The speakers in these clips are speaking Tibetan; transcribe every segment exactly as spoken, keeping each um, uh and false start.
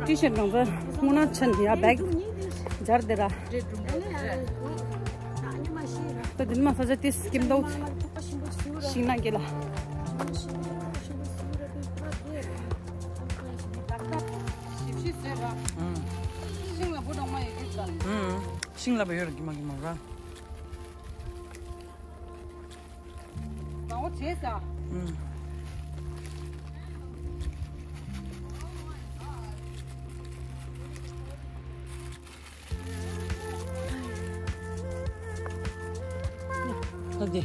ཊི་ཤརཊ་གང་ཚར་སྔོ་ན་ཆན་ཡ་བེག་སྦྱར་དེ་ར། ད་དེ་མ་ས་ཆ་ཏིས་སྐྱིམ་དོག་ཤིང་ན་གེ་ལ། ཤིང་ལ་བུ་འདྲ་མ་ཡོད་གི་ད། ཤིང་ལ་བུ་ཡོད་ར་གི་མ་གི་མ་ར། མང་པོ་བྱས་ས། ཨུམ། ད་དེ།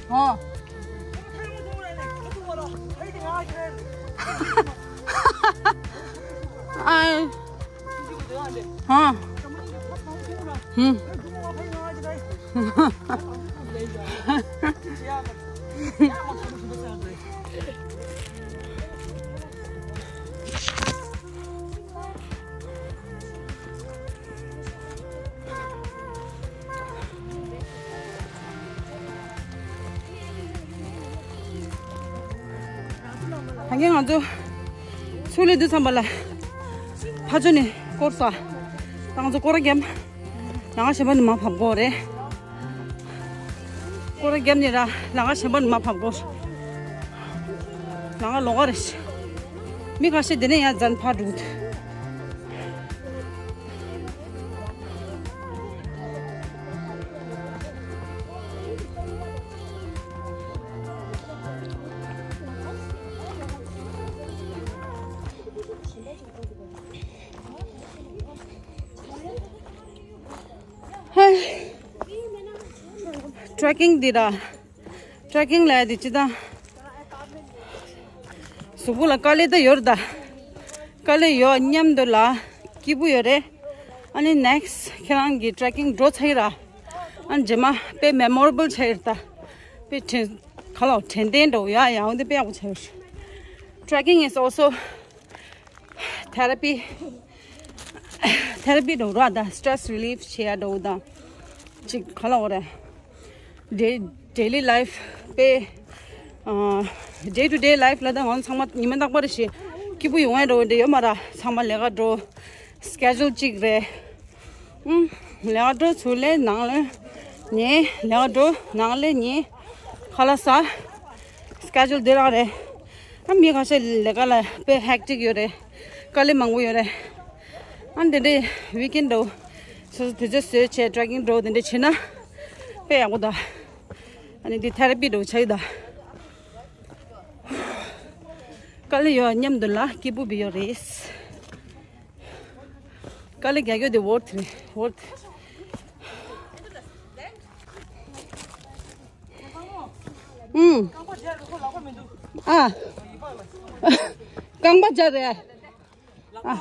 ཨོ། ཨ། ཧ། ཧུམ། ད་གིན་ང་ཚོ་ཚུར་སླེབས་དུས་ཙམ་པ་ལ་ཕར་ཕྱོགས་ནས་སྐོར་ས། ད་ང་ཚོ་སྐོར་ར་བརྒྱབ། ལམ་ཁ་གཞན་པ་ནས་མར་བབས་དགོས་རེད། སྐོར་ར་བརྒྱབ་ནས་ར་ལམ་ཁ་གཞན་པ་ནས་མར་བབས་དགོས། ལམ་ཁ་ལོགས་ཀ་རེད། མི་ཁ་ཤས་དེ་ནས་ཡར་འཛེགས་ཕར་འགྲོ་གི་འདུག། ཧེ། ཊེ་རེ་ཀིང་འདི་ར། ཊེ་རེ་ཀིང་ལ་འདི་ཅི་ད། གཟུགས་པོ་ལ་དཀའ་ལས་ད་ཡོད་རེད་ད། དཀའ་ལས་ཡོད་མཉམ་དུ་ལ་སྐྱིད་པོ་ཡོད་རེད། ཨ་ནི་ནེག་སི་ཊི་ཁྱེད་རང་གི་ཊེ་རེ་ཀིང་འགྲོ་ཚར་ཡིན་ར། ཨ་ནི་རྗེས་མ་དཔེ་མེ་མོ་རེ་བལ་ཆགས་ཡོད་རེད་ད། དཔེ་དྲན་ག་ལ་དྲན་རྟེན་འདྲ་བོ་ཡ་ཡང་འོན་ཏེ་དཔེ་ཡག་པོ་ཆགས་ཡོད་རེད། Trekking is also therapy. Therapy འདྲ་བོ་ར་ད། སི་ཊེ་རེ་སི་རི་ལིབ་བྱེད་ཡ་འདྲ་བོ་དང་། ཅིག་ག་ལ་འོ་རེད། ཌེ་ཌེ་ལི་ལའིཕ་དཔེ་ཨ་ཌེ་ཊུ་ཌེ་ལའིཕ་ལ་ད་ང་ཚང་མ་ཉི་མ་རྟག་པར་ཞིག་སྐྱིད་པོ་ཡོང་ཡ་འདྲ་བོ་འདྲ་ཡོད་མ་ར། ཚང་མ་ལས་ཀ་འགྲོ། སི་ཀེ་ཇུལ་གཅིག་རེད། ཨུམ། ལས་ཀ་འགྲོ་ཚུར་སླེབས་ནང་ལ་ཉལ། ལས་ཀ་འགྲོ་ནང་ལ་ཉལ། ཁ་ལག་ཟ། སི་ཀེ་ཇུལ་འདི་རང་རེད། ཨ་མི་ཁ་ཤས་ལས་ཀ་ལ་དཔེ་ཧེག་ཊིག་ཡོད་རེད། དཀའ་ལས་མང་པོ་ཡོད་རེད། ཨ་འདི་འདྲའི་ཝིག་ཨེན་འདྲ་བོ་སོ་སོ་དུས་ཚོད་བཟོས་བྱས་ཊེ་རེ་ཀིང་འགྲོ་འདི་འདྲ་བྱེད་ན་དཔེ་ཡག་པོ་ད། ཨ་ནི་འདི་ཐེ་ར་པི་འདྲ་བོ་ཆགས་ཡོད་ད། དཀའ་ལས་ཡོད་མཉམ་དུ་ལ་སྐྱིད་པོ་བི་ཡོད་རེད། དཀའ་ལས་རྒྱག་རྒྱུ་དེ་ཝོར་ཐི་རེད། ཝོར་ཐི། ཨུམ། ཨ། རྐང་པ་སྦྱར་རེད། ཨ།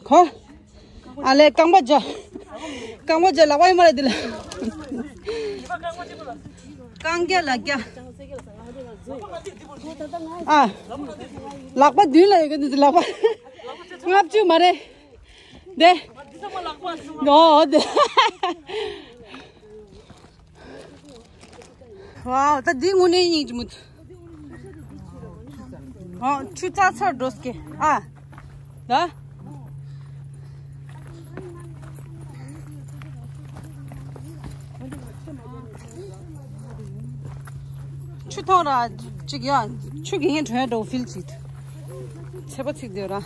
གོ། ཨ་ལས་རྐང་པ་སྦྱར། རྐང་པ་སྦྱར་ལག་པ་ཡོད་མ་རེད་འདི་ལ། རྐང་རྒྱག་ལག་རྒྱག། ཨ། ལག་པ་མདུན་ལ་ཡོད་གི་འདུག། ལག་པ་ལྔ་བཅུ་མ་རེད། དེ། ཨོ་དེ། ཝའོ། ད་འདི་དངོས་གནས་སྙིང་རྗེ་མོ། ཨོ་ཆུ་ཚ་ཚར་འགྲོ་སྐྱེ། ཨ། ད། ཆུ་ཐོག་ར་ཅིག་ཡ། ཆུ་གི་ངན་གྲོན་འགྲོ་ཕིལ་ཅིག། ཚད་པ་ཚིག་དེ་ར།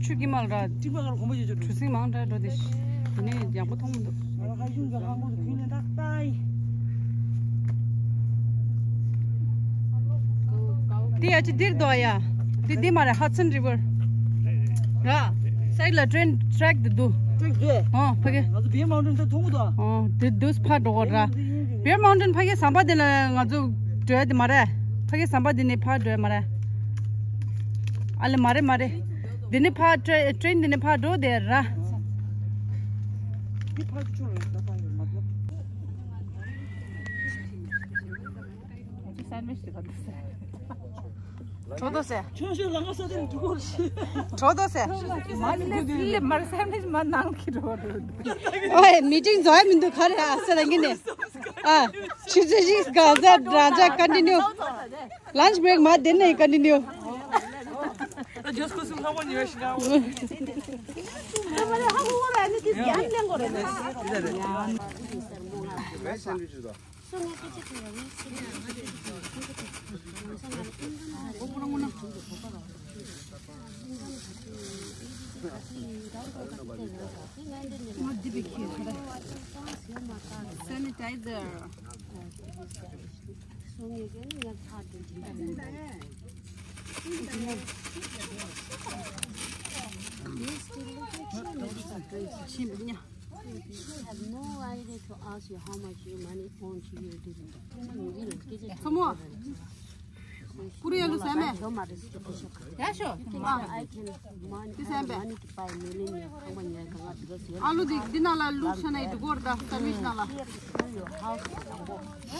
ཆུ་གི་མལ་ར། གྲུ་གཟིངས་མང་དྲགས་འགྲོ་དེ། དེ་ནས་ཡག་པོ་མཐོང་མི་འདུག། དེ་ཡ་ཅི་འདིར་འདུག་ཡ། དེ་འདི་མ་རེད། ཧ་ཙན་རི་ཝར་ར། སའིཌ་ལ་ཊེན་ཊེག་དེ་འདུག། ཊེག་དེ། ཨོ་ཕ་གི། ང་ཚོ་བི་ཡར་མའུན་ཊེན་དེ་མཐོང་གི་འདུག། ཨོ་དེ་འདུག་ཕར་འགྲོ་དགོས་ར། བི་ཡར་མའུན་ཊེན་ཕ་གི་ཟམ་པ་དེ་ལ་ང་ཚོ་འགྲོ་ཡ་དེ་མ་རེད། ཕ་གི་ཟམ་པ་དེ་ནས་ཕར་འགྲོ་ཡ་མ་རེད། ཨ་ལེ་མ་རེད་མ་རེད། འདི་ནས་ཕར་ཊེ་ཊེན་འདི་ནས་ཕར་འགྲོ་དེ་ར། འདི་ཕར་ཅོ་ར་ད་ཕར་ཡོད་མ་གཏོགས། སེན་ཝིཆ་དེ་ག་འདུག་ཟེར། གྲོ་དོ་ཟེར། ཁྱོད་ཤོད་ལ་ང་ས་དེ་འདུག་གོ་ཤི། གྲོ་དོ་ཟེར། མ་ལེ་ལེ་མར་སེན་ཝིཆ་མ་ནང་གི་རོ་རོ། ཨོའི་མི་ཊིང་རྫོགས་མི་འདུག་ག་རེ་ཨ་ས་ལ་ངི་ནས། ཨ་ཆུ་ཚོད་བཞི་ག་ཟ་ར་ཇ་ཀོན་ཊི་ནིའུ། Lunch break མ་དེ་ནས་ཀོན་ཊི་ནིའུ། ད་ཇོས་ཁོ་སུང་ཧ་གོ་ཉི་མ་ཞིག་ཨོ། Sanitizer. Have no idea to ask you how much your money owns you to. ཁོ་མོ། པུ་རི་ཨ་ལུ་ཟ་མེད། ཡ་ཤོ། ཨ། འདི་ཟ་མེད། ཨ་ལུ་འདི་འདི་ནང་ལ་བླུགས་ཤ་ནས་འགྲོ་གོ་ར་ད་སེན་ཝིཆ་ནང་ལ།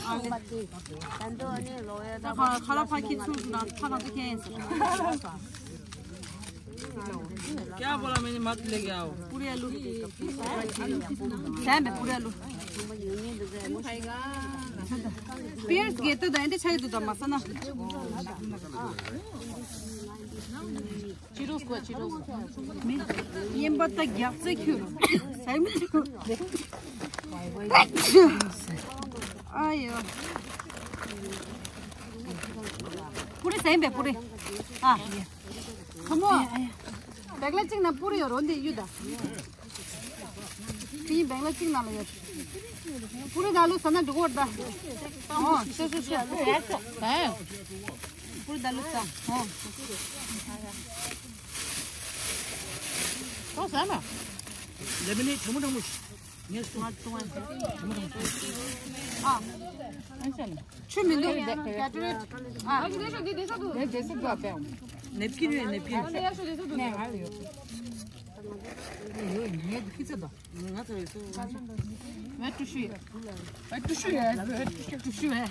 ཨ་ལེ། ད་ཁ་ཁ་ལ་ཕ་ཁི་ཚུར་ན་ཁ་ནང་དུ་ཁེན་ཟེར། क्या बोला मैंने, मत लेके आओ। पूरे आलू। सैम है, पूरे आलू। पियर्स गेट तो दाएं, छाई दूध मसा ना। चिरोस को, चिरोस। ये बत्ता गैप से क्यों? सैम। आयो। पूरे सैम है, पूरे। हाँ। ཁོ་མོ། བེག་ལ་གཅིག་ན་པུ་རི་ཡོད་རོ་འདི་གཡུ་ད། དེ་བེག་ལ་གཅིག་ན་ལ་ཡོད། པུ་རི་ད་ལུ་ཟ་ན་འགྲོ་གོ་ད། ཨོ་ཤོ་ཤོ་ཤོ། པུ་རི་ད་ལུ་ཟ། ཨོ། ཏོ་ཟ་ན། ལེ་མི་ནེ་ཆུ་མོ་འདྲ་མོ། ཆུ་མི་འདུག་ཀེ་ཏ་རེག་ཊི། ཨ། ནེབ་ཀིན་ཡོད། ནེབ་ཀིན། ནེ་ཧ་ཡོད། ཡོད་ནེ་ཁི་ཚ་དོ། ང་ཚོ་ཡོད་ཚོ། ང་ཏུ་ཤུ་ཡོད། ང་ཏུ་ཤུ་ཡོད། ཏུ་ཤུ་ཡོད།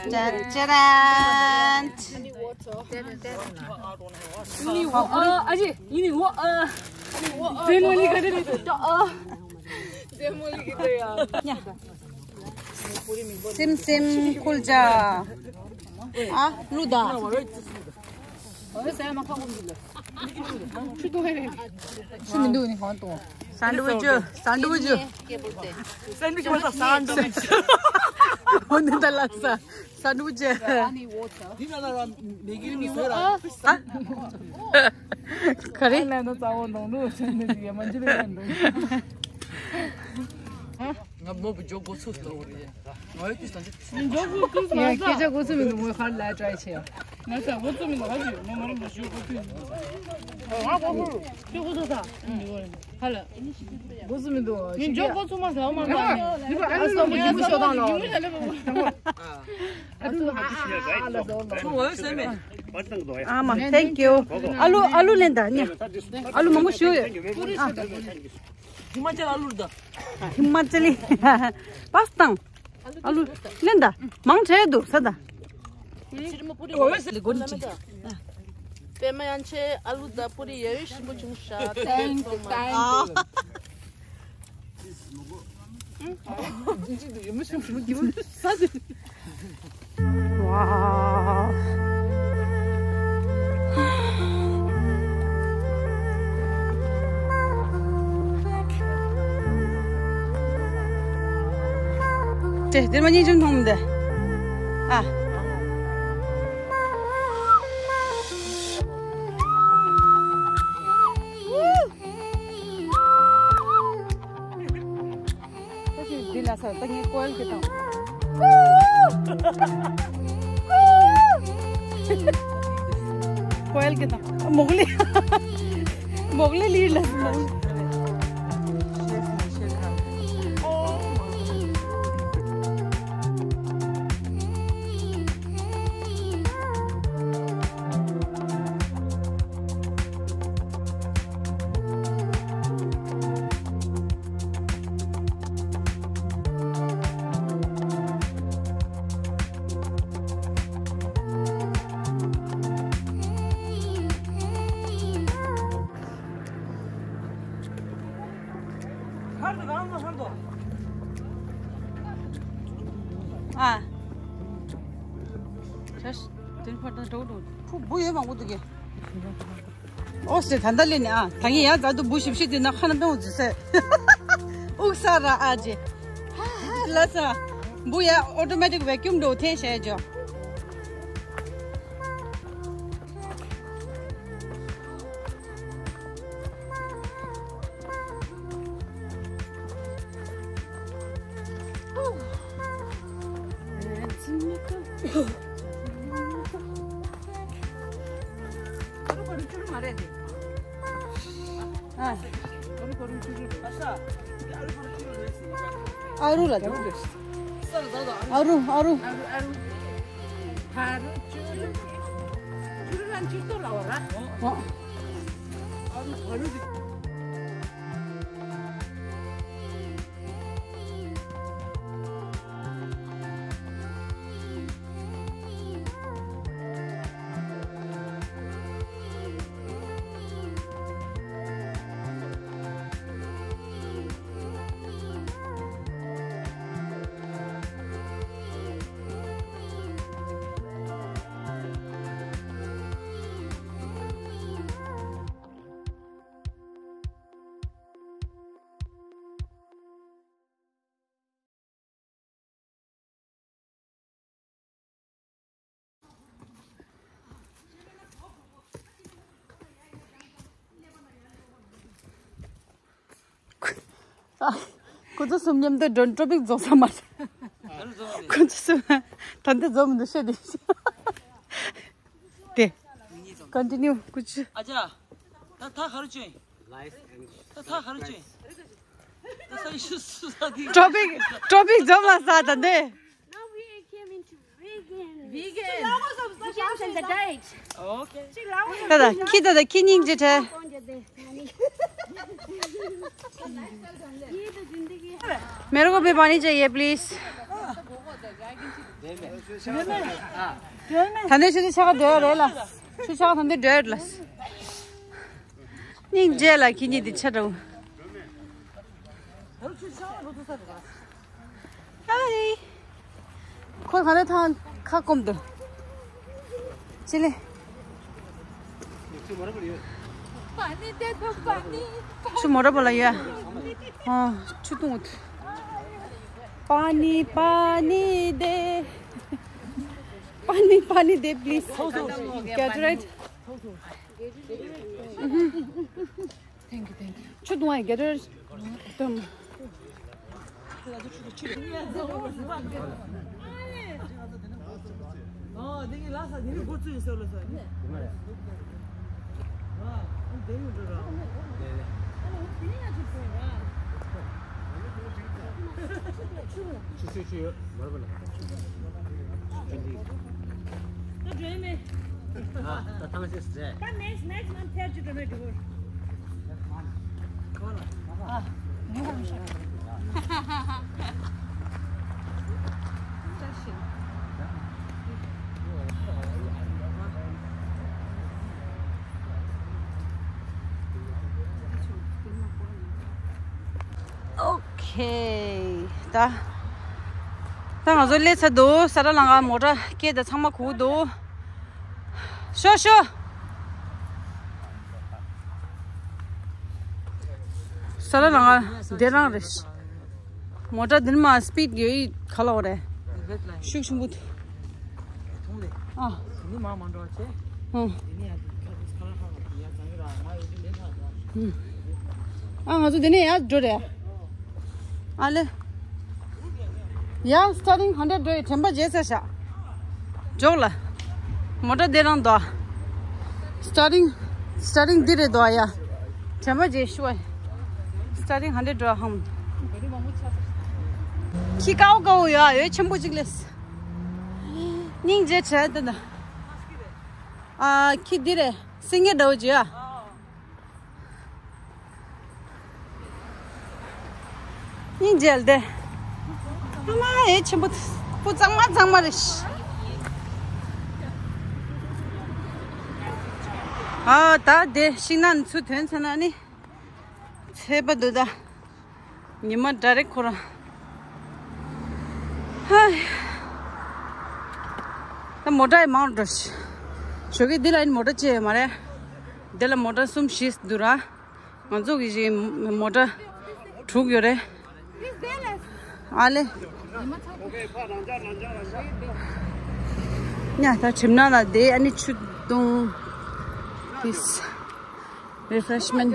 ཅ་ཅ་རན། ཨ་ཅེ། ཡིན་ནི་འོ་ཨ། ཟེ་མོ་ལི་ག་རེ་རེད་ད་ཨ། ཟེ་མོ་ལི་གི་ད་ཡ། སིམ་སིམ་ཁུལ་ཇ། ཨ་ལུ་ད། ཆུ་མི་འདུག་ནི་གང་དུ། སན་ཌི་ཝི་ཆི། སན་ཌི་ཝི་ཆི། སན་ཌི་ཝི་ཆི་མ་ས་སན་ཌི་ཝི་ཆི། འོ་ནི་ད་ལ་ས། སན་ཌི་ཝི་ཆི། འདི་ན་ལ་མེ་གི་མི་ཟོས་ར། ག་རེ། ལ་ན་ཙ་བོ་ནང་ལུ་ཆེན་ནི་ཡ་མ་འཇི་རེ་ཡ་འདུག་ང་མོ་བུ་ཇོ་གོ་ཚུགས་ལོ་རེ། ང་ཡོད་དུས་ད་འཇི། ཇོ་གོ་ཚུགས་མ་ས། ཁྱེད་ཅག་གོ་ཚུགས་མི་འདུག་མོ་ཁར་ལ་ཏྲའི་ཆེ། ང་ས་གོ་ཚུགས་མི་འདུག་ང་ཇི་མོ་མ་རུ་མ་ཞུ་གོ་ཚུགས། ང་གོ་ཚུགས། ཁྱོད་གོ་ཚུགས་ས། ཧ་ལ། གོ་ཚུགས་མི་འདུག་ངས་ཇོ་གོ་ཚུགས་མ་ས་འོ་མ་ས། ཨ་སོ་མོ་ཡིན་མོ་ཤོ་དང་ལོ། ཨ་ལ་ཟོ་ལོ། ཨ་མ་thank you། ཨ་ལུ་ཨ་ལུ་ལེན་ད་ཉ། ཨ་ལུ་མང་པོ་ཞུ་ཡོད། ཨ། ཧི་མ་ཅལ་ཨ་ལུ་ད། ཧི་མ་ཅལི། པ་སི་ཏང་། ཨ་ལུ་ལེན་ད། མང་ཆེ་འདུག་ས་ད། པད་མ་ཡང་ཆེ་ཨ་ལུ་ད་པུ་རི་ཡ་ཡོད་ཞིམ་པོ་བྱུང་ཤག Thank you, thank you. ཏེ་དེར་མ་ཉིན་ཅུང་མཐོང་མི་འདུག་ཨ། འདི་ལ་ས་ད་ངས་ཀོ་ཡལ་གྱི་དང་། ཀོ་ཡལ་གྱི་དང་། མོག་ལི། མོག་ལི་ལི་ལ་མོག་ལི། ཨ། ཤ་ཤ། དེ་ཕར་དང་འགྲོ་འགྲོ། ཕུ་འབུ་ཡོད་མང་པོ་འདུག་གས། ཨོ་སེ་ད་ལྟ་ལས་ནས་ཨ། ད་ངས་ཡར་འཛེགས་དུས་འབུ་ཞིབ་ཞིབ་དེ་ན་ཁ་ན་པེ་འོ་འཛུལ་སེ། ཨུག་ས་ར་ཨ་ཅེ། ཧ་ཧ་ལ་ས། འབུ་ཡ་ཨོ་ཊོ་མེ་ཊིག་བེ་ཀྱུམ་འགྲོ་འཐེན་བྱས་ཇོ། ཨ་རུ་ལ་འདུག་ཨ་རུ། ཨ་རུ། ཨ་རུ། ཨ་རུ། ཨ་རུ། ཨ་རུ། ཨ་རུ། ཨ་རུ། ཨ་རུ། ཨ་རུ། ཁོ་ཚོ་གསུམ་མཉམ་དུ་ཌོན་ཊོ་པིག་རྫོགས་ས་མ་རེད། ཁོ་ཚོ་གསུམ་ད་འདི་རྫོགས་མི་འདུག་བཤད་དེ། དེ། ཀོན་ཊི་ནིའུ་ཀུ་ཅི། ཨ་ཅག་ད་ཐག་ག་རེ་བཅད། ད་ཐག་ག་རེ་བཅད། ད་ས་ཡི་ཤུ་སུ་ས་དེ། ཊོ་པིག་ཊོ་པིག་རྫོགས་ལ་ས་ད་འདི། Now we came into vegan. Vegan. Vegan and the diet. Okay. ད་ད་ཁྱི་ད་ད་ཁྱི་སྙིང་རྗེ་བྲལ། मेरे को भी पानी चाहिए प्लीज। ད་ནས་ཆུ་ཚོད་ཆ་ག་འདོད་རེད་ལ། ཆུ་ཚོད་ཆ་ག་ད་འདི་འདོད་ལ། སྙིང་རྗེ་ལ་ཁྱི་གཉིས་འདི་ཆ་འདྲ་བོ། ཧའི། ཁོ་ག་རེ་ཐང་ཁ་སྐོམ་འདུག་ཅི་ལེ། पानी दे दो पानी। ཆུ་མོ་ར་པོ་ལ་ཡ། ཨ་ཆུ་འཐུང་འོ། पानी पानी दे। पानी पानी दे please. Gatorade। Thank you, thank you. ཆུ་འཐུང་བ་ཡི་གེ་རེད། དམ། ཆུ་ཆུ་ཆུ་ཡོད། མར་བ་ལ། ད་འགྲོ་ཡི་མེད། ཨ། ད་ཐང་ཤེས་ཟེར། ད་next next month ཐེར་གཅིག་འགྲོ་མེད་འགྲོ། ཨ། ནུས་པ་མི་ཤོར། ཨོ་ཁེ། ད། ད་ང་ཚོ་སླེབས་ཚར་འདུག་ས་ར་ལང་ཀ་མོ་ཊ་སྐད་དང་ཚང་མ་གོ་གི་འདུག་ཤོ་ཤོ། ས་ར་ལང་ཀ་འདི་རང་རེད། མོ་ཊ་འདི་ནི་མ་སི་པིཌ་ཡོད་ག་ལ་འོ་རེད། ཤུགས་ཆེན་པོ་འདུག་ཨ། ཨ་ང་ཚོ་འདི་ནས་ཡར་འགྲོ་རེད། ཨ་ལེ། ཡ་starting hundred འགྲོ་ཡི་དྲན་པ་བརྗེད་ཚར་ཤག་འཇོག་ལ། མོ་ཊ་འདི་རང་འདུག starting starting འདི་རེད་འདུག་ཡ། དྲན་པ་བརྗེད་ཤུ་བ། starting hundred འགྲོ་ཧམ། ཁྱི་དཀར་པོ་དཀར་པོ་ཡོད་ཡོད་ཆེན་པོ་གཅིག་ལས། སྙིང་རྗེ་བྱས་འདི་འདི། ཨ་ཁྱི་འདི་རེད། སེང་གེ་འདྲ་བོ་ཅིག་ཡ། སྙིང་རྗེ་ལ་དེ། ཨ་མ་ཨེ་ཆེན་པོ། སྤུ་གཙང་མ་གཙང་མ་རེད། ཨ་ད་དེ་ཤིང་ནགས་ཚུར་ཐོན་ཚར་ན་ནི། ཚད་པ་འདུག་ད། ཉི་མ་direct ཁོ་རང་། ཧའི། ད་མོ་ཊ་ཡི་མང་འགྲོ་ཞོགས་ཀས་འདི་ལ་ཡིན་མོ་ཊ་ཅི་ཡོད་མ་རེད། འདི་ལ་མོ་ཊ་གསུམ་བཞི་འདུག་ར། ང་ཚོ་གི་ཞིག་མོ་ཊ་དྲུག་ཡོད་རེད། ཨ་ལེ། ཉ་ད་ཁྲིམས་ནང་ལ་བསྡད། ཨ་ནི་ཆུ་བཏུང་། This refreshment.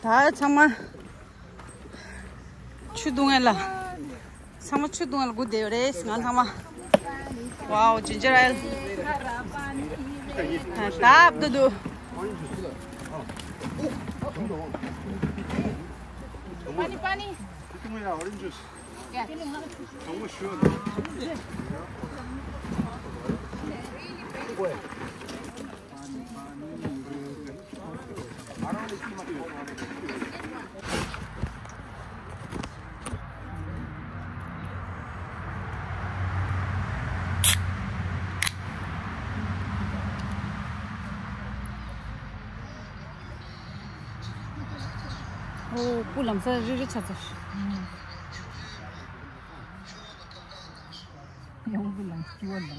ད་ཚང་མ་ཆུ་བཏུང་ཡ་ལ། ཚང་མ་ཆུ་བཏུང་ཡ་ལ་སྒུག་བསྡད་ཡོད་རེད་ང་ཚང་མ། Wow, ginger ale. ད་ཨབ་ཏུ་དུ། ཨོ། སྤུ་ལམ་སང་རི་རི་ཆགས་ཚར། ཡང་སྤུ་ལམ་སྐྱིད་པོ་ལམ།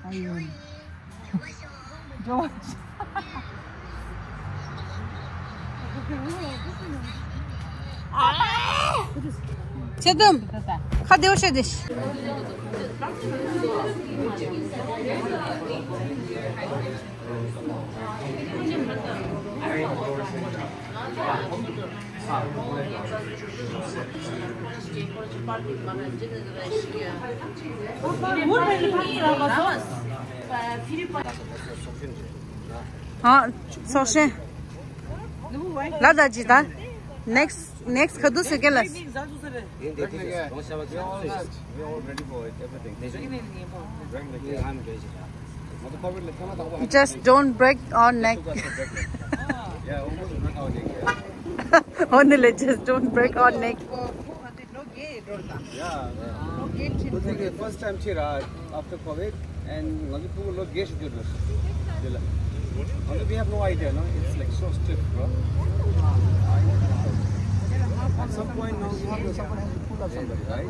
ཨ་ཡོ། ཇོ། ཆེ་དུམ། ཁ་བདེ་བོ་བཤད་དེ། ཨ། ཚོགས་ཆེན། ལ་ད་ཇི་ད། Next, next ཁ་དུས་སུ་སྐད་ལ། We all set. We all ready for it, everything. Bring the gear. Just don't break our neck. Yeah, almost broke our neck. Only just don't break our neck. Yeah. Good thing is first time here, uh, after COVID, and ང་ཚོ་ཕྲུ་གུ་ལོ་བརྒྱད་ཞིག་གྱུར་འདུག་དེ་ལ། ང་ཚོ། we have no idea, no? It's like so stiff, bro. At some point now, you have to, someone has to pull up somebody, right?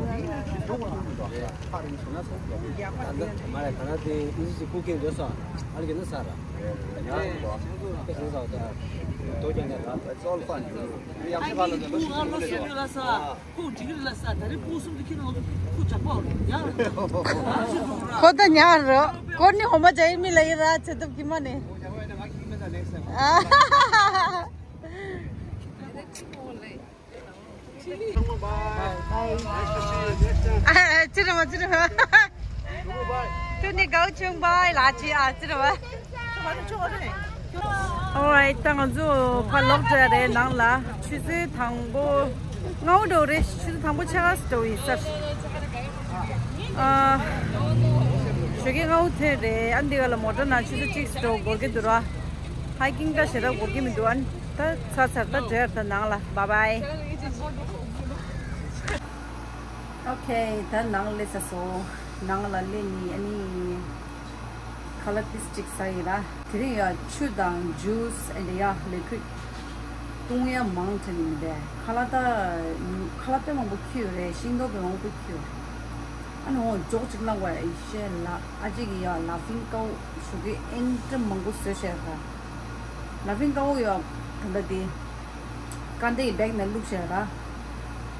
It's all fun. ཁོ་ད་ཉར་རོ། ཁོ་ནི་ཧོ་མ་ཇའི་མི་ལ་ཡི་ར་ཆེ་ཐབས་ཀྱི་མ་ནི། ཨ། ཅི་རེད་བ། ཅི་རེད་བ། ཁྱོད་ནི་དགའ་བོ་བྱུང་བ་ལ་ཅི་ཨ་ཅི་རེད་བ། Alright, ད་ང་ཚོ་ཕར་ལོག་འགྲོ་ཡ་རེད་ནང་ལ། ཆུ་ཚོད་དང་པོ་ལྔ་པོ་འགྲོ་རེད། ཆུ་ཚོད་དང་པོ་ཕྱེད་ཀ་ཙམ་འགྲོ་ཡིན་ས་རེད། ཨ། ཞོགས་ཀས་ལྔ་པོ་ཐོན་རེད། ཨ་འདི་ག་ལ་མོ་ཊ་ནང་ཆུ་ཚོད་གཅིག་ཙམ་འགྲོ་འགོར་གྱི་འདུག་ར། Hiking ད་ཞེ་དྲག་འགོར་གྱི་མི་འདུག་ཨ་ནི་ད་ཚར་ཚར་ད་འགྲོ་ཡ་རེད་ད་ནང་ལ། Bye bye. Okay, ད་ནང་སླེབས་ཚར་སོང་། ནང་ལ་སླེབས་ནི་ཨ་ནི་ཁ་ལག་ཏིས་གཅིག་ཟ་ཡིན་ར། དེ་རིང་ཡ་ཆུ་དང་ཇུས་ཨེ་འདྲ་ཡ་ལི་ཀུ་ཌི་བཏུང་ཡ་མང་དྲགས་ནི་མི་འདུག་ཁ་ལག་ད་ཁ་ལག་དཔེ་མང་པོ་ཁྱེར་ཡོད་རེད། ཤིང་ཏོག་དཔེ་མང་པོ་ཁྱེར་ཡོད་རེད། ཨ་ནི་འོ་ཇོག་གཅིག་བླངས་པ་ཡ་ཤེས་ལ་ཨ་ཅིག་གི་ཡ་ལ་ཕིང་ཀའོ་ཞོགས་ཀས་ཨེ་འདྲ་མང་པོ་བཟོས་བཞག་ར། ལ་ཕིང་ཀའོ་ཡ་ད་ལྟ་དེ། ཀ་འདི་ཡི་བེག་ནང་བླུགས་བཞག་ར།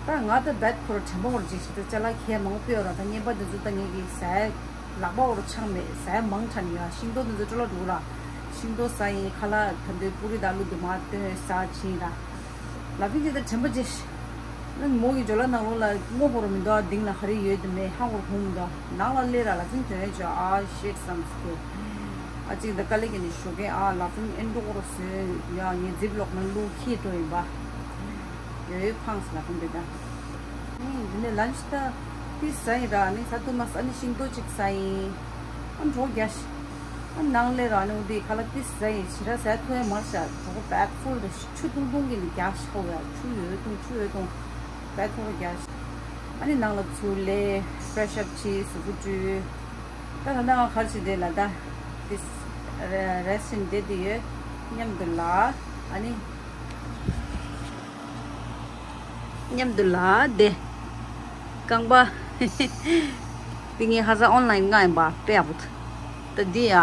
ད་ང་ད་བེད་ཁོ་ར་དྲན་པ་བོར་ཅིག་ཞིག་ད་ཅ་ལག་ཁྱེར་མང་པོ་ཡོད་ར། ད་རྔན་པ་འདི་ཚོ་ད་ངེད་ཀྱི་ཟས་ལག་པ་བོར་ཆག་མེད། ཟས་མང་དྲགས་ནི་ཡ། ཤིང་ཏོག་འདི་ཚོ་སྤྲོ་ལ་འགྲོ་ར། ཤིང་ཏོག་ཟ་ཡིན། ཁ་ལག་ད་འདོད་པུ་རི་ད་ལུ་འདི་མ་བཏོན་ཟ་ཕྱིན་ར། ལ་ཕིང་ཅིག་ད་དྲན་པ་ཅིག་ནང་མོ་གི་ཇོ་ལ་ནང་ལོགས་ལ་སྔོ་པོ་རུ་མི་འདུག་ཨ་དིང་ལ་ཧ་རི་ཡོད་དུ་མེད་ཧ་གོ་རུ་ཧུང་མི་འདུག་ནང་ལ་སླེབས་ར་ལ་ཕིང་དོན་ཡོད་ཅོ་ཨ་ཤེད་སམ་སྐེ། ཨ་ཅིག་ད་དཀའ་ལས་ཀྱི་ནི་ཞོགས་ཀས་ཨ་ལ་ཕིང་ཨེན་འགྲོ་གོ་རུ་སོན་ཡ་ངའི་ཛིབ་ལོག་ནང་བླུགས་ཁྱི་འགྲོ་ཡིན་པ། ཡོད་ཡོད་ཕངས་ལ་ཕིང་དེ་ད། ནི་འདི་ནས་ལན་ཅི་ད་ཏི་ཟ་ཡིན་ར་ནི་ས་ཏུ་མ་ས་ནི་ཤིང་ཏོག་ཅིག་ཟ་ཡིན། ཨ་འགྲོ་རྒྱ་ཤི། ཨ་ནང་ལས་ར་ནི་འདི་ཁ་ལག་ཏི་ཟ་ཡིན་ཕྱི་ར་ཟ་ཐུ་ཡ་མར་ཤ་གྲོགས་པོ་བེག་ཕུལ་རེ་ཆུ་ཐུང་ཐུང་གི་ནི་རྒྱ་ཤི་ཧོ་ཡ་ཆུ་ཡོད་ཐུང་ཆུ་ཡོད་ཐུང་བེག་ཕུལ་རེ་རྒྱ་ཤི། ཨ་ནི་ནང་ལ་ཚུར་ལས་ཕྲེ་ཤ་ཨབ་བྱས་གཟུགས་པོ་བཀྲུས། ད་ད་ནང་ཁར་ཅི་དེ་ལ་ད་ཏི་ རེ་རེ་སིན་དེ་དེ་ཡོད། མཉམ་དུ་ལ་ཨ་ནི་མཉམ་དུ་ལ་དེ་རྐང་པ་དེ་ངས་ཧ་ས་ཨོན་ལན་ང་ཡིན་པ་དཔེ་ཡག་པོ་འདུག་ད་འདི་ཡ་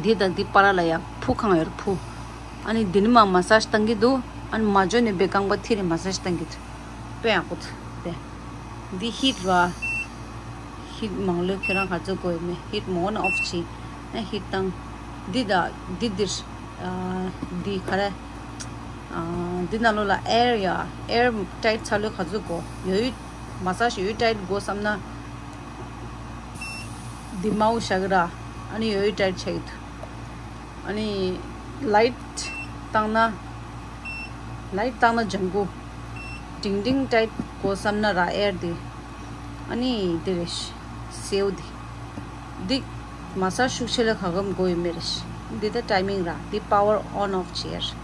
འདི་དང་འདི་བར་ལ་ཡ་ཕུ་གང་ཡོད་ཕུ། ཨ་ནི་འདི་ནི་མ་མ་སཱ་ཇི་བཏང་གི་འདུག་ཨ་ནི་མ་འཇོན་ནས་པའི་རྐང་པ་མཐིལ་རེ་མ་སཱ་ཇི་བཏང་གི་འདུག་དཔེ་ཡག་པོ་འདུག་དེ། འདི་ཧིད་ར། ཧིད་མང་ལོས་ཁྱེད་རང་ག་ཚོད་དགོས་མེད་ཧིད་མོ་ན་ཨོ་ཕ་ཆི། ཨ་ཧིད་བཏང་། འདི་ད་འདི་འདིར། ཨ་འདི་ག་རེ། ཨ་འདི་ནང་ལོགས་ལ་ཨེར་ཡ་ཨེར་ཊའིཊ་ཚ་ལོས་ག་ཚོད་དགོས་ཡོད་ཡོད། མ་སཱ་ཇི་ཡོད་ཊའིཊ་དགོས་བསམ་ན། འདི་མའུ་ཤ་གི་ར། ཨ་ནི་ཡོད་ཡོད་ཊའིཊ་ཆགས་ཡོད། ཨ་ནི་ལའིཊ་བཏང་ན། ལའིཊ་བཏང་ན་ལྗང་གུ། ཏིང་ཏིང་ཊའིཊ་དགོས་བསམ་ན་ར་ཨེར་འདི། ཨ་ནི་འདི་རེད། སེའུ་འདི། འདི་མ་སཱ་ཇི་ཤུགས་ཆེ་ལ་ག་གམ་དགོས་ཡོད་མེད་རེད། འདི་ད་ཊའི་མིང་ར་འདི་པ་ཝར་ཨོན་ཨོཕ་བྱེད་ཡ་རེད།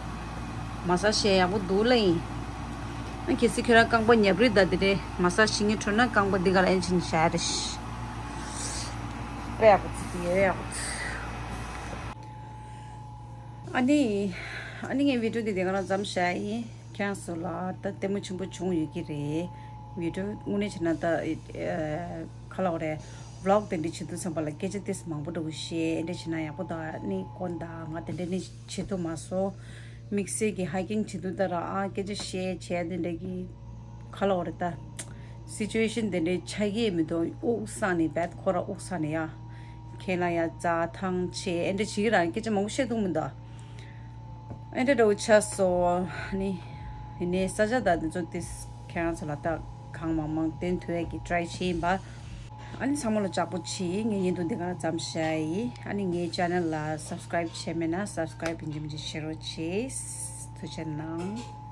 མ་སཱ་ཇི་བྱས་ཡག་པོ་འདུག་ལ་ཡིན། ཨ་གལ་སྲིད་ཁྱོད་རང་རྐང་པ་ཉབ་རིད་ད་འདི་རེད་མ་སཱ་ཇི་བྱེད་ངེས་འཕྲོད་ན་རྐང་པ་འདི་ག་ལ་ཨེན་ཆིན་བྱ་ཡ་རེད། དཔེ་ཡག་པོ་ཚིག་དེ་ཡོད་ཡག་པོ་ཚིག་ཨ་ནི། ཨ་ནི་ངའི་བི་ཌིའོ་འདི་དེ་ག་ལ་མཚམས་བཞག་ཡིན། ཁྱེད་རང་ཚོ་ལ་ད་ལྟད་མོ་ཆེན་པོ་བྱུང་ཡོད་ཀྱི་རེད། བི་ཌིའོ་དངོས་གནས་བྱས་ན་ད་ཨ་ག་ལབ་དགོས་རེད། བི་ལོག་དེ་འདྲ་བྱེད་དུས་ཙམ་པ་ལ་སྐད་ཆ་ཏོག་ཙམ་མང་པོ་འདྲ་བོ་བཤད་ཨེ་འདྲ་བྱས་ན་ཡག་པོ་འདུག་ཨ་ནི་དཀོན་ད་ང་དེ་འདྲ་ནི་བྱེད་ཐུབ་མ་སོང་། དམིགས་བསལ་གྱི་ཧའི་ཀིང་བྱེད་དུས་ད་ར་ཨ་སྐད་ཆ་བཤད་བྱས་དེ་འདྲ་གི་ག་ལབ་དགོས་རེད་ད། སི་ཅུ་ཨེ་ཤན་དེ་འདྲའི་ཆགས་ཀྱི་མི་འདུག་དབུགས་སངས་ནས་བད་ཁོ་ར་དབུགས་སངས་ནས་ཡ། ཁྱེད་ལ་ཡ་རྩྭ་ཐང་ཆེ་ཨེ་འདྲ་བྱེད་ཀྱི་རང་སྐད་ཆ་མང་པོ་བཤད་ཐུབ་མི་འདུག་ཨེ་འདྲ་འདྲ་བོ་ཆགས་སོང་ནི། ཡིན་ནའི་ས་ཆ་དང་དེ་ཚོ་ཏིས་ཁྱེད་རང་ཚོ་ལ་ད་གང་མང་མང་བསྟན་ཐུབ་ཡ་གི་ཊའི་བྱེད་ཡིན་པ། ཨ་ནི་ཚང་མ་ལ་ལྕགས་པོ་བྱེད་ངས་ཡིན་དུ་འདི་ག་ལ་མཚམས་བཞག་ཡིན། ཨ་ནི་ངའི་ཅེ་ནལ་ལ་སབ་སི་ཀ་རེབ་བྱས་མེད་ན་སབ་སི་ཀ་རེབ་ཡིན་གཅིག་མིན་གཅིག་བྱེད་རོགས་བྱེད། ཐུགས་རྗེ་གནང་།